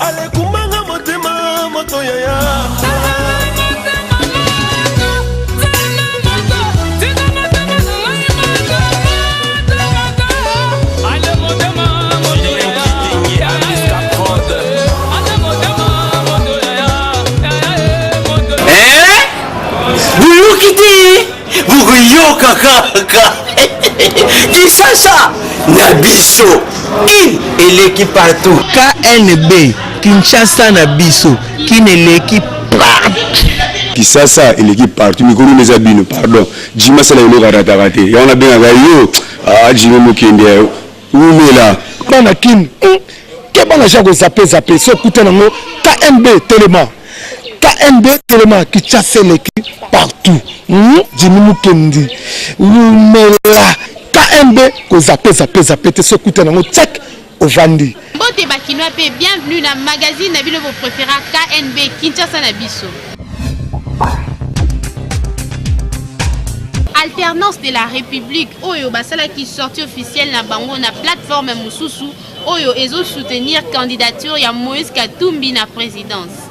Alekumbanga motema moto yaya. Boyoki te bokoyoka kaka Kinshasa na biso kin eleki partout. KNB Kinshasa na biso kin eleki partout. Kisasa eleki partout mikolo nde eza bino pardon Jimmy asala eloko arataka te yango nabengaka yo ah Jimmy mokende ya wumela. Bana kin keba na ja ko zappe zappe so kuta nango KNB telema KNB telema Kinshasa eleki partout Jimmy Mukendi wumela KNB ko zappe zappe zappe te so kuta nango check ovandi. Mbote ba kinois pe bienvenue na magazine na bino bo prefera KNB Kinshasa na biso. Alternance de la République oyo basalaki sortie officielle na bango na plateforme mosusu oyo ezo soutenir candidature ya Moïse Katumbi na présidence.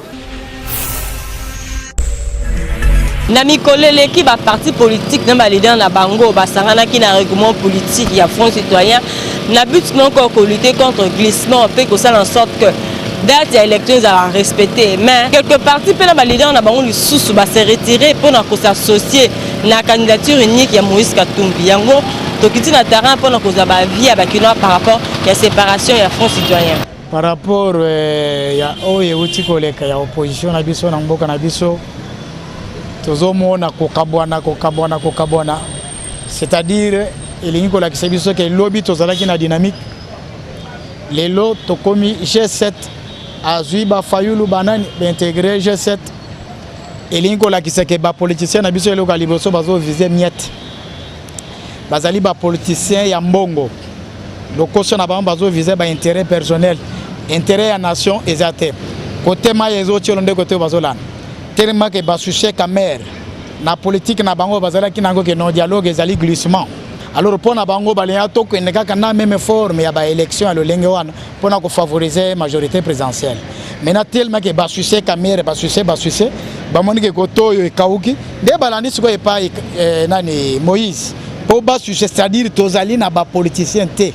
Na mikolo eleki, ba partis politiques na ba leaders na bango basanganaki na regroupement politique ya Front Citoyen na but moko ko lutter contre glissement mpe kosala en sorte que date ya élection ezala respectée. Mais quelques partis mpe na ba leaders na bango lisusu ba se retirer mpo na ko s'associer na candidature unique ya Moïse Katumbi. Yango tokiti na terrain mpo na kozwa ba avis ya ba Kinois par rapport ya séparation ya Front Citoyen. Par rapport ya oyo euti koleka ya opposition na biso na mboka na biso, tozomona kokabwana, kokabwana, kokabwana, c'est-à-dire elingi kolakisa biso ke lobi tozalaki na dynamique, lelo tokomi G7 azwi ba Fayulu banani baintegre G7, elingi kolakisa ke ba politicien na biso eloko ya liboso bazo viser miette, bazali ba politicien ya mbongo, lokoso na bango bazo viser ba intérêt personnel, intérêt ya nation eza te. Kote mai ezotiolo nde kote bazolanda tellement ke basucie Kamerhe na politique na bango bazalaki nango ke non dialogue ezali glissement. Alors mpo na bango balinga tokende kaka na même forme ya ba élection ya lolenge wana mpo na kofavoriser majorité présidentielle. Maintenant tellement ke basucie Kamerhe, basucie, basucie, bamoni ke kote oyo ekauki nde balandi sikoyo epai nani Moïse mpo basucie, c'est-à-dire tozali na ba politicien te.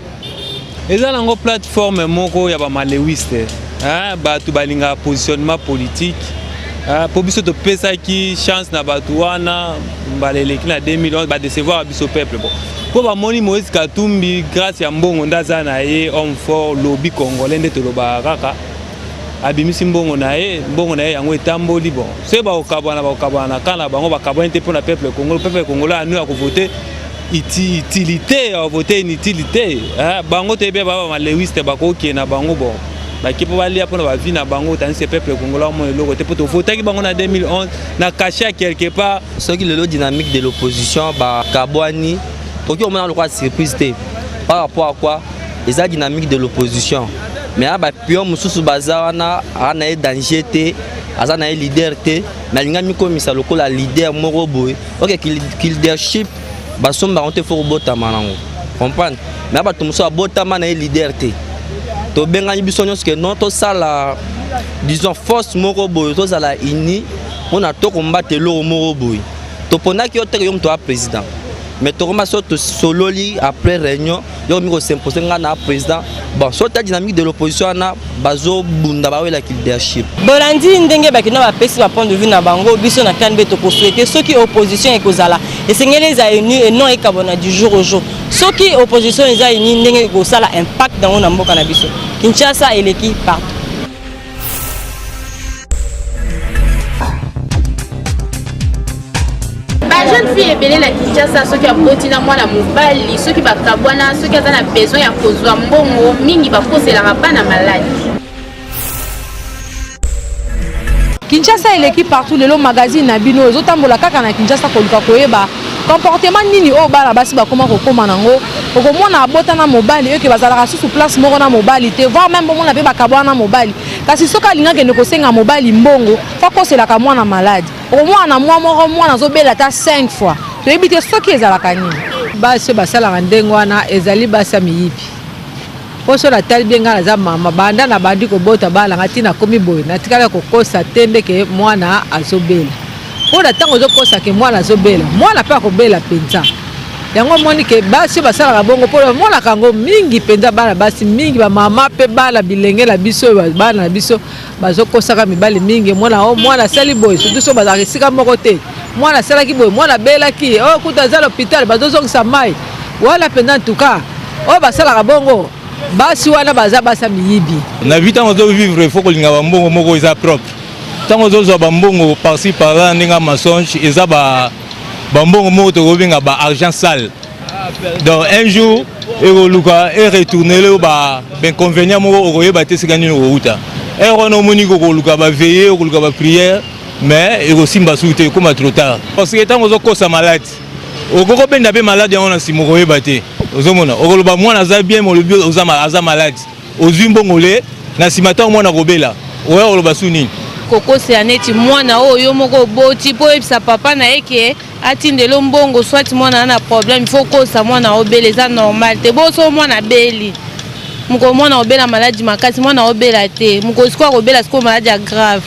Eza nango plateforme moko ya ba malewiste, hein, bato balingaka positionnement politique, hein, po biso topesaki chance na bato wana mbala eleki na 2011 ba décevoir biso peuple. Bon, po bamoni Moïse Katumbi grâce ya mbongo nde aza na ye homme fort, lobby congolais nde tolobaka kaka abimisi mbongo na ye, mbongo na ye yango etamboli. Bon, soki bakokabwana, bakokabwana na camp na bango, bakabwani te mpona peuple congolais. Peuple congolais anu ya kovote utilité, ya kovote inutilité, hein, bango toyebi ba ba malewiste bakokende na bango. Bon, baki mpo balia mpona bavi na bango, tandis que peuple congolais amona eloko te mpo tovotaki bango na 2011 na cachet ya quelque part. Soki lelo dynamique de l'opposition bakabwani, tokoki komona lokola surprise te par rapport à quoi eza dynamique de l'opposition. Mais aya bapion mosusu baza wana, aza na ye danger te, aza na ye leader te, mais alinga mikomisa lokola leader moko boye. Ok, ki leadership basomba yango te, fo kobotama nango, comprendre. Mais bato mosusu abotama na ye leader te, tobengani biso nyonso ke non, tosala disons force moko boye, tozala uni mpona tokombata eloko moko boye. Topondaki yo teke yo moto ya président, mais tokoma so tosololi après réunion, yo komi kosimpose ngai na président. Bon, so ta dynamique de l'opposition wana bazobunda, bawelaki leadership. Bolandi ndenge bakino bapesi ba point de vue na bango. Biso na KNB tokosouhaite soki opposition ekozala, esengeli eza uni et non ekabwana du jour au jour. Soki opposition eza uni, ndenge ekosala impact nango na mboka na biso. Kinshasa eleki partout. Ba jeune fille ebele na Kinshasa, soki aboti na mwana mobali, soki bakabwana, soki aza na besoin ya kozwa mbongo mingi, bakoselaka bana maladi. Kinshasa eleki partout. Lelo magazine na bino ezotambola kaka na Kinshasa koluka koyeba comportement nini oyo bana basi bakoma kokóma nango. Okomona abota na mobali oyo ke bazalaka susu place moko na mobali te, voire même bomona mpe bakabwana na mobali, kasi soki alingi akende kosenga mobali mbongo, fo akoselaka mwana maladi. Okomona na mwa moko mwana azobela ata 5 fois, toyebi te soki ezalaka nini. Basi oyo basalaka ndenge wana ezali basi ya miyibi. Mpo so natali bien ngai naza mama banda nabandi kobota bana ngai ti nakomi boye natikala kokosa te nde ke mwana azobela. Mpo na ntango ozokosa ke mwana azobela, mwana mpe akobela mpenza. Yango omoni ke basi oyo basalaka bongo mpo bamonaka yango mingi mpenza, bana basi mingi, bamama mpe bana bilenge na biso oyo bana na biso bazokosaka mibali mingi. Omona o oh, mwana asali boye, surtout soki bazalaka esika moko te, mwana asalaki boye, mwana abelaki, oyo oh, kutu aza na hôpital, bazozongisa mai wana mpenza. Ntuka oyo basalaka bongo basi wana baza basi ya miyibi. Na vie ntango ozo vivre il faut kolinga bambongo moko eza propre. Ntango ozozwa bambongo par-ci par-là ndenge ya mensonge eza ba bambongo moko tokobenga ba argent sale. Donc un jour ekoluka e retourner yo ba inconvénient moko okoyeba te esika nini okouta. Heure wana omoni kokoluka ba veille, okoluka ba prière mais ekosimba suku te, ekoma trop tard. Parce que ntango ozokosa malade okoki kobenda mpe malade yango na nsima okoyeba te. Ozomona okoloba mwana aza bien, molobi aza malade, ozwi mbongo le na nsima ntango mwana akobela oya koloba su nini? Kokosela neti mwana oyo yo moko oboti mpo oyebisa papa na ye ke atindelo mbongo soit mwana aza na problème, il faut okosa mwana obela, eza normal te. Boso mwana abeli mokolo mwana obela maladi makasi, mwana obela te mokolo sikoyo akobela sikoyo maladi ya grave,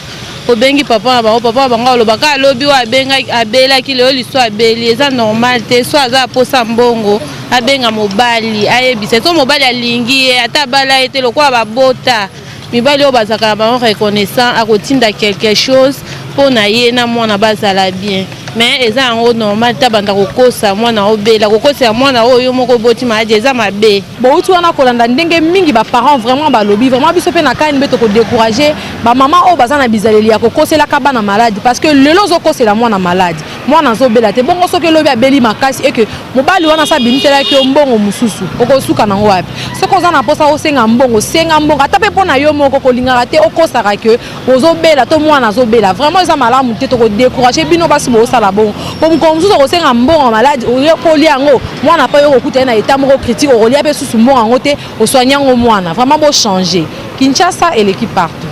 obengi papa na bango, papa na bango aloba kaka lobi oyo abengaki abelaki lelo liso abeli, eza normal te. So aza aposa mbongo abenga mobali ayebisa, so mobali alingi ye ata abala ye te lokola babota mibali oyo bazalaka na bango reconnaissant, akotinda quelque chose mpo na ye na mwana bazala bien. Mais eza yango normal te abanda kokosa mwana obela, kokosela mwana oyo yo moko oboti maladi eza mabe. Bowuti wana kolanda ndenge mingi ba parents vraiment balobi, vraiment biso pe na KNB toko decourager ba mama oyo baza na bizaleli ya kokoselaka bana maladi, parce que lelo ozokosela mwana maladi, mwana azobela te, bongo soki elobi abeli makasi et que mobali wana asa abimiselaki yo mbongo mosusu, okosuka nango wapi? Soki oza na mposa osenga mbongo, senga mbongo ata pe mpo na yo moko, kolingaka te okosaka que ozobela to mwana azobela, vraiment eza malamu te. Toko décourager bino basi bosala bongo, po mokolo mosusu okosenga mbongo ya maladi oye kolia yango mwana mpe yo kokuta ye na etat moko critique, okolia mpe susu mbongo yango te, osoigne yango mwana. Vraiment bo changer, Kinshasa eleki partout.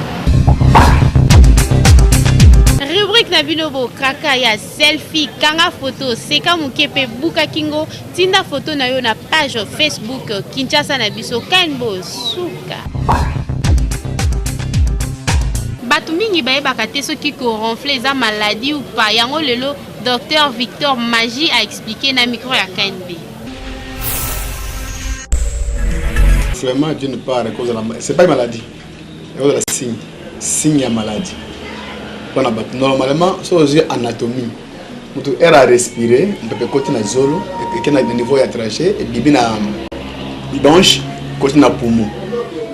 Rubrique na bino bo kaka ya selfie, kanga photo, seka moke pe buka kingo, tinda photo na yo na page Facebook Kinshasa na biso Kenbo suka. Bato mingi bayebaka te soki ko ronfler eza maladie ou pas, yango lelo Docteur Victor Magie a expliqué na micro ya KNB. Vraiment, d'une part, c'est pas une maladie. C'est signe. Signe ya maladie. Normalement, c'est anatomie. Mutu air à respirer, mopepe ekoti na zolo, eke na niveau ya trachée, ebibi na bronche, ekoti na poumon.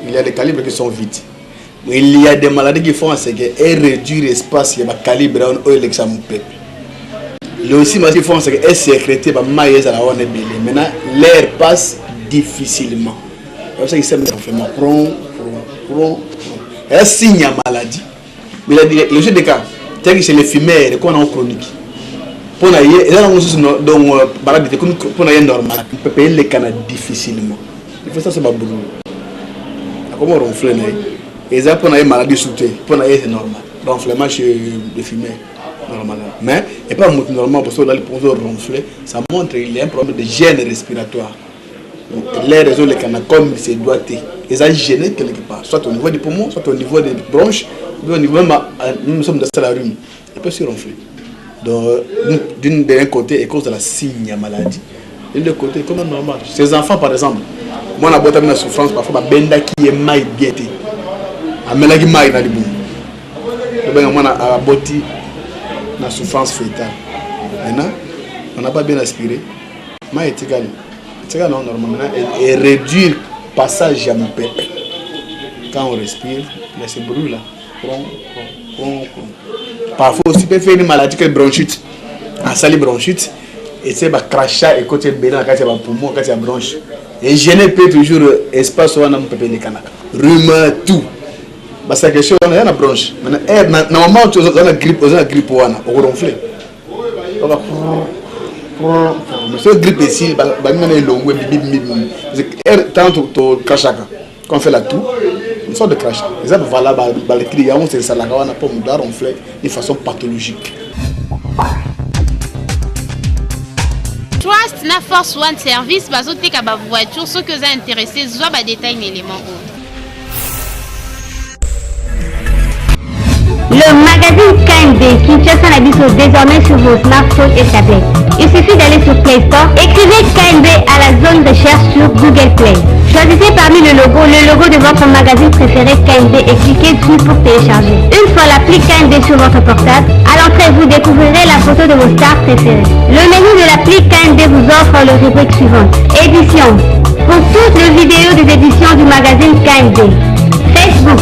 Il y a des calibres qui sont vides. Mais il y a des maladies qui font ce que et réduire l'espace ya ba calibre oyo elekisa mopepe. Il y a aussi maladies qui font ce que et sécréter ba mayi ezala wana ebele. Maintenant, l'air passe difficilement. C'est ça qui s'appelle vraiment prompt, prompt, prompt. Un signe ya maladie. Mais le jeu de cas, tel que c'est le fumeur, qu'on a en chronique. Pour na ye, eza nango mosusu donc maladi te, comme pour na ye normal. Mopepe elekana difficilement. Il faut ça c'est ba boulot. Akoma ronfler na ye. Eza pour na ye maladie sous te, pour na ye c'est normal. Ronflement chez le fumeur normal. Mais et pas moto normal parce que là pour ronfler, ça montre qu'il y a un problème de gêne respiratoire. Donc l'air ezolekana comme se doit te. Eza gêné quelque part, soit au niveau du poumon, soit au niveau des bronches, ou au niveau même nous sommes dans la rhume. Il peut se ronfler. Donc d'une d'un côté, à cause de la signe ya maladie. De l'autre côté, comme normal. Ces enfants par exemple, moi na bota na souffrance parfois ba benda qui est mai bien te. Amelaki mai na libumu. Tobenga mwana aboti na souffrance fétale. Maintenant, on n'a pas bien aspiré. Mai etikali. Etikali non normal maintenant et réduire passage ya mopepe. Quand on respire, il y a ce bruit là. Cron, cron, cron, cron. Parfois aussi peut faire une maladie que bronchite. Asali bronchite et c'est ba crachat et côté ebele na kati ya ba poumon, kati ya bronche. Et gêner peut toujours espace wana mopepe elekanaka. Rhume tout. Ba sécrétion wana ya na bronche. Maintenant air na na moment tu oza na grippe, oza na grippe wana, oko ronfler. Oka mais soki grippe esili baninga na elongo ebibi bibi air tant to crachaka quand on fait la toux, une sorte de crachat. Eza voilà ba ba le cri yango c'est salaka wana po mutu a ronfler de façon pathologique. Trust Fiat na Force One Service bazoteka ba voiture soki oza intéressé zwa ba détails na élément oyo. Le magazine KMB Kinshasa na biso désormais sur vos smartphones et tablettes. Il suffit d'aller sur Play Store, écrivez KMB à la zone recherche sur Google Play. Choisissez parmi le logo le logo de votre magazine préféré KMB et cliquez dessus pour télécharger. Une fois l'appli KMB sur votre portable, à l'entrée vous découvrirez la photo de vos stars préférées. Le menu de l'appli KMB vous offre le rubrique suivante. Édition. Pour toutes les vidéos des éditions du magazine KMB. Facebook.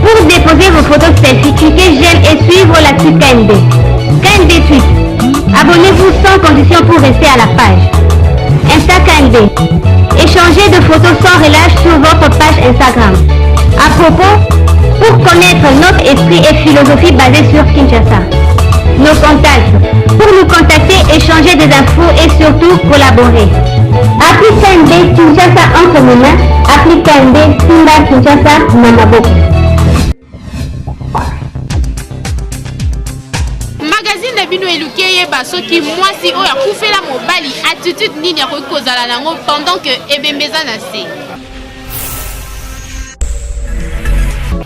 Pour déposer vos photos selfie, cliquez j'aime et suivre la suite KMB. KMB Tweet. Abonnez-vous sans condition pour rester à la page. Insta KMB. Échangez de photos sans relâche sur votre page Instagram. À propos, pour connaître notre esprit et philosophie basée sur Kinshasa. Nos contacts. Pour nous contacter, échanger des infos et surtout collaborer. Appli KMB Kinshasa entre nos mains. Appli KMB Simba Kinshasa Mamaboko. Magazine na bino eluki eyeba soki mwasi oyo akufela mobali attitude nini akoki kozala nango pendant que ebembe eza na se.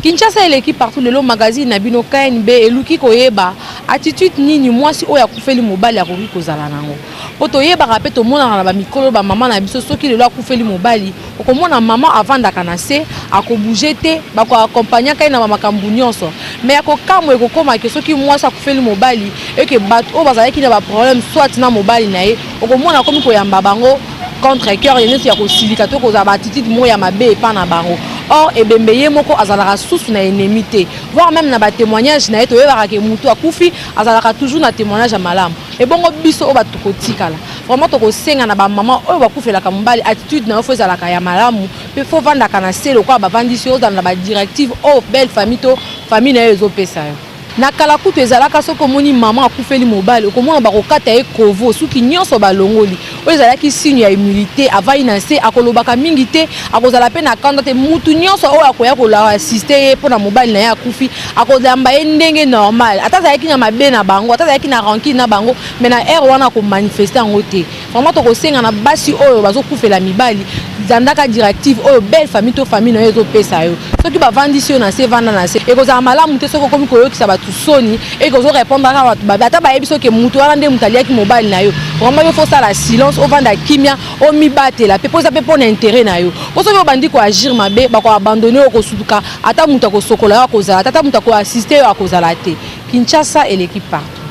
Kinshasa eleki partout lelo magazine na bino KNB eluki koyeba attitude nini mwasi oyo akufeli mobali akoki kozala nango. Po toyebaka pe tomonaka na ba mikolo ba mama na biso soki lelo akufeli mobali okomona mama avandaka na se ako bouger te bako accompagnaka ye na ba makambu nionso mais ya kokamwa ekokoma ke soki mwasi akufeli mobali et que batu oyo bazalaki na ba problème soit na mobali na ye okomona akomi koyamba bango contre coeur ye neti ya kosilika to kozala ba attitude moko ya mabe epa na bango or ebembe ye moko azalaka susu na ennemi te voire meme na ba témoignage na ye toyebaka ke mutu akufi azalaka toujours na témoignage ya malamu Ebongo biso oyo batu tokotikala vraiment tokosenga na ba maman oyo bakufelaka mobali attitude na yo faut ezalaka ya malamu pe faut ovandaka na se lokola bavandisi yo ozala na ba directive oyo belle famille to famille na yo ezopesa yo. Na kala kutu ezalaka soki omoni maman akufeli mobali okomona bakokata ye kovo suki nionso balongoli oyo ezalaki signe ya humilite avandi na se akolobaka mingi te akozala pe na kanda te mutu nionso oyo akoya ko assister ye pona mobali na ye akufi akoyamba ye ndenge normal ata azalaki na mabe na bango ata azalaki na rancune na bango mais na heure wana ako manifester yango te vraiment tokosenga na basi oyo bazokufela mibali landaka directive oyo belle famille to famille na yo ezopesa yo soki bavandisi yo na se vanda na se ekozala malamu te soki okomi koyokisa bato soni eke ozo répondre kaka bato babe ata bayebi soki moto wana nde moto aliaki mobali na yo vraiment yo fo osala silence ovanda kimia omibatela mpe mpo eza mpe mpo na intérêt na yo mpo soki obandi koagir mabe bakoabandonne yo okosutuka ata moto akosokola yo akozala te ata moto akoassiste yo akozala te kinshasa eleki partout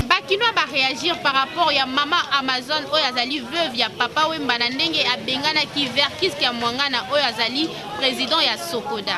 Bakinois ba reagir par rapport ya mama Amazon oyo azali veuve ya Papa Wemba na ndenge abenganaki Verckys Kiamuangana oyo azali president ya Socoda.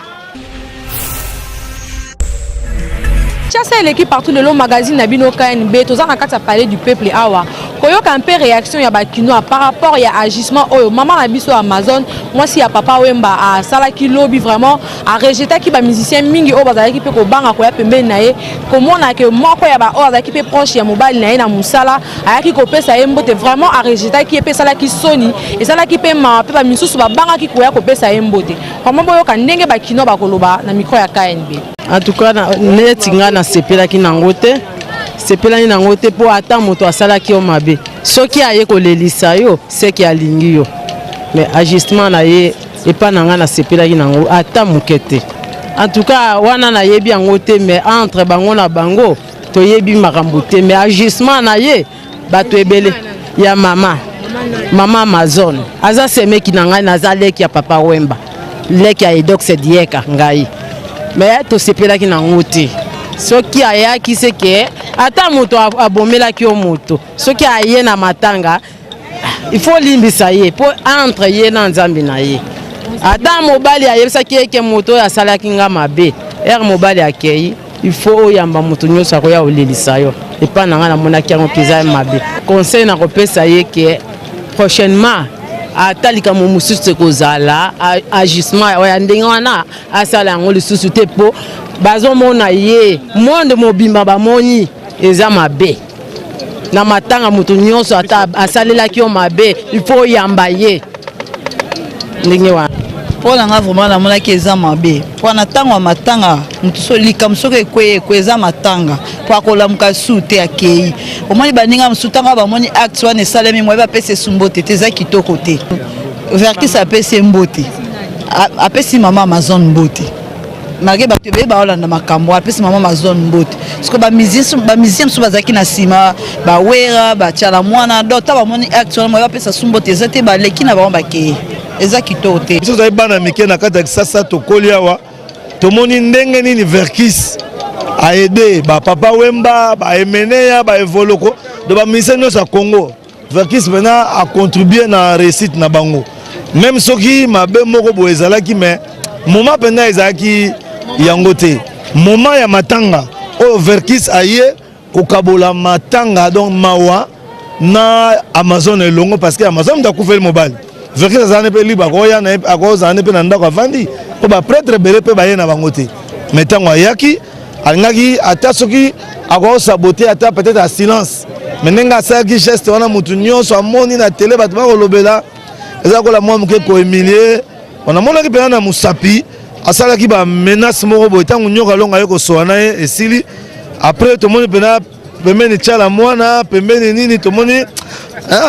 Kinshasa eleki partout lelo magazine na bino KNB toza na kati ya palais du peuple awa koyoka mpe réaction ya ba kinois par rapport ya agissement oyo mama na biso Amazon mwasi ya papa Wemba asalaki lobi vraiment a rejetaki ba musiciens mingi oyo bazalaki mpe kobanga koya pembeni na ye komona ke moko ya ba oyo azalaki mpe proche ya mobali na ye na mosala ayaki kopesa ye mbote vraiment a rejetaki ye mpe esalaki soni esalaki mpe mawa mpe ba misusu babangaki koya kopesa ye mbote vraiment boyoka ndenge ba kinois bakoloba na micro ya KNB. En tout cas neti ngai nasepelaki nango te sepelani nango te mpo ata moto asalaki yo mabe soki aye kolelisa yo seke alingi yo mais ajustement na ye epa na ngai nasepelaki nango ata moke te en tout cas wana nayebi yango te mais entre bango na bango toyebi makambo te mais agissement na ye bato ebele ya mama mama amazon aza semeki na ngai naza leki ya papa wemba leki ya edox dieka ngai me tosepelaki nango te soki ayaki seke ata moto abomelaki yo moto soki aye na matanga il faut limbisa ye mpo entre ye na nzambe na ye ata mobali ayebisaki ye ke moto oyo asalaki nga mabe ere mobali akei il faut oyamba moto nyonso akoya kolelisa yo epai na ngai namonaki yango mpenza mabe conseil nakopesa ye ke prochainement ata likambo mosusu ekozala agissement ya ndenge wana asala yango lisusu te mpo bazomona ye monde mobimba bamoni eza mabe na matanga moto nyonso ata asalelaki yo mabe il faut oyamba ye ndenge wana mpo na nga vraiment namonaki eza mabe mpo na ntango ya matanga moto so likambo soki ekwei ekwe eza matanga mpo po akolamuka su te akei. Omoni baninga mosusu ntango bamoni acte wana esalemi moye bapesa esu mbote te, eza kitoko te. Verkis apesi ye mbote, apesi mama Amazon mbote malgré bato ebele baolanda makambo, apesi mama Amazon mbote. Siko bamusicien mosusu bazalaki na nsima, bawera batiala mwana donc ntango bamoni acte wana moye bapesa su mbote eza te, baleki na bango bakei, eza kitoko te. Biso tozali bana mike na kati ya Kisasa, tokoli awa, tomoni ndenge nini Verkis aide bapapa Wemba, baemeneya, baevoloko, do bamusicien nyonso ya Congo. Verkis mpena acontribue na réussite na bango, même soki mabe moko boye ezalaki, mais moment mpenza ezalaki yango te. Moment ya matanga oyo Verkis aye kokabola matanga, donc mawa na Amazon elongo, parce que Amazon moto akufeli mobali. Verkis azala ne mpe libre, akoya na ye, akozala ne mpe na ndako avandi, mpo baprêtre ebele mpe baye na bango te. Mais ntango ayaki, alingaki ata soki akosabote ata peut-être à silence, mais ndenge asalaki geste wana, motu nyonso amoni na tele, bato bakolobela, eza kola mwa moke kohumilie. Namonaki mpenza na mosapi asalaki bamenace moko boye. Ntango Nyoka Longo aye kosola na ye, esili. Après tomoni mpenza pembeni Tiala mwana pembeni nini, tomoni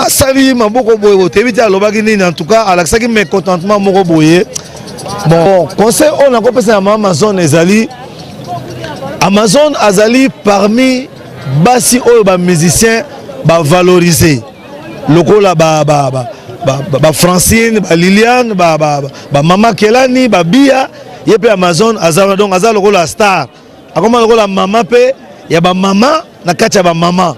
asali maboko boye, toyebi te alobaki nini. En tout cas alakisaki mécontentement moko boye. Bon, conseil oyo nakopesa na mama Amazon ezali, Amazon azali parmi basi oyo bamusicien bavalorize, lokola ba, ba, ba, ba, ba, ba Francine, ba Liliane, ba, ba, ba mama Kelani, babia ye mpe Amazon aza wana. Donc aza lokola star, akoma lokola mama mpe ya bamama na kati ya bamama.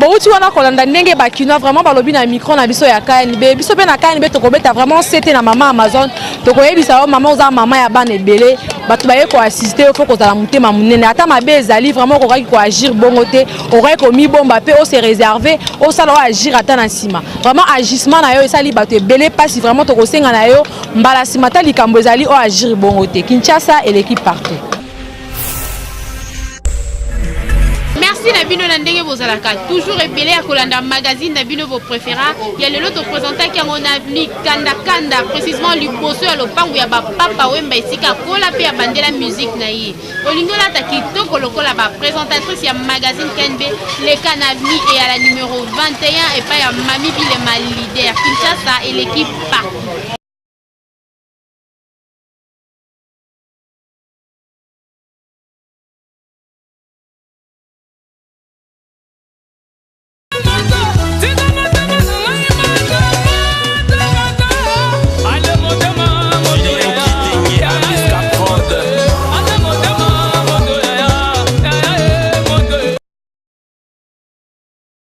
Bouti wana kolanda ndenge bakinois vraiment balobi na micro na biso ya KNB. Biso mpe na KNB tokobeta vraiment sete na mama Amazon. Tokoyebisa yo, mama, oza mama ya bana ebele, bato baye koassiste yo, fo kozala motema monene. Ata mabe ezali, vraiment okokaki koagir bongo te, okokaki komibomba mpe ose réserve, osala oyo agir ata na nsima. Vraiment agissement na yo esali bato ebele mpasi. Vraiment tokosenga na yo, mbala nsima ata likambo ezali, oyo agir bongo te. Kinshasa eleki partout. Merci na bino na ndenge bozalaka toujours ebele ya kolanda magazine na bino bopréféra. Ya lelo topresentaki yango na avenue Kandakanda, précisement liboso ya lopango ya bapapa Wemba, esika akola mpe abandela musique na ye. Olingi olata kitoko lokola baprésentatrice ya magazine KNB, leka na avenue Eyala numéro 21 epai ya Mami Bilema, leader. Kinshasa eleki partout.